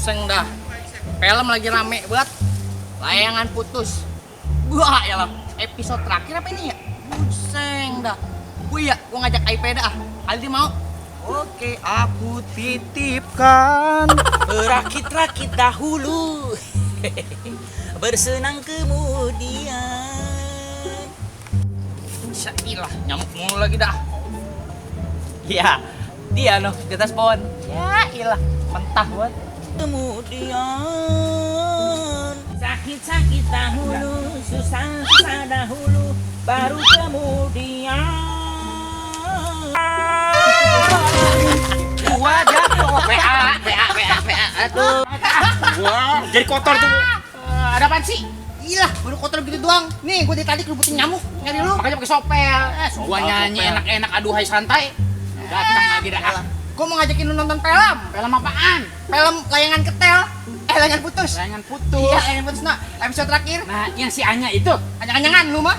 Pusing dah. Film lagi rame banget. Layangan putus. Wah, ya lah. Episode terakhir apa ini ya? Pusing dah. Gua ngajak Aipe dah. Aldi mau? Oke, aku titipkan. Berakit-rakit dahulu, bersenang kemudian. Syailah, nyamuk mulu lagi dah. Ya, dia noh di atas pohon. Ya ilah, mentah banget. Kemudian sakit-sakit dahulu, susah-susah dahulu, baru kemudian. Gua jatuh. PA. Aduh. Wah, jadi kotor tuh. Ada apaan sih? Ilah, baru kotor gitu doang. Nih, gua tadi kerubutin nyamuk nyari lu. Makanya pakai sopel. Gua nyanyi enak-enak, aduhai santai. Datang lagi dah. Gua mau ngajakin lu nonton film. Film apaan? Film layangan ketel. Layangan putus. Layangan putus. Iya, layangan putus. Nah, episode terakhir. Nah, yang si Anya itu. Anyangan lu mah.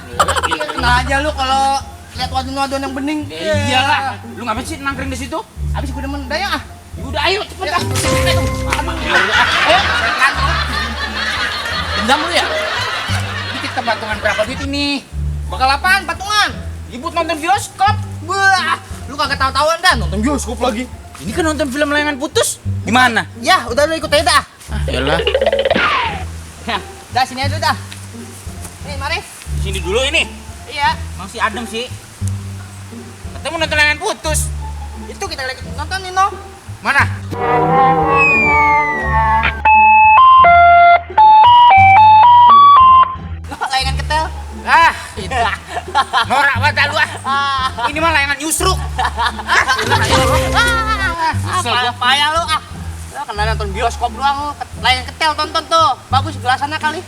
Nah aja lu kalau lihat wadon-wadon yang bening. Iyalah. Lu ngapain sih nangkring di situ? Habis gua demen daya ah. Udah ayo cepet dah. Ayo, Dendam lu ya? Ini kita patungan berapa duit ini? bakal apaan patungan? Ribut nonton bioskop. Wah, lu kagak tahu-tahuan dah nonton bioskop lagi. Ini kan nonton film layangan putus. Gimana? Ya, udah lu ikut aja dah. Yalah. Dah sini aja dah. Nih, mari. Sini dulu ini. Iya, Masih adem sih. Katanya mau nonton layangan putus. itu kita lagi nonton Nino. Mana? Layangan ketel. Ah, itu. Norak banget lu ah. Ini mah layangan nyusruk. Payah lu ah. Lu kena nonton bioskop doang lu. Layangan ketel tonton tuh. Bagus gelasannya kali.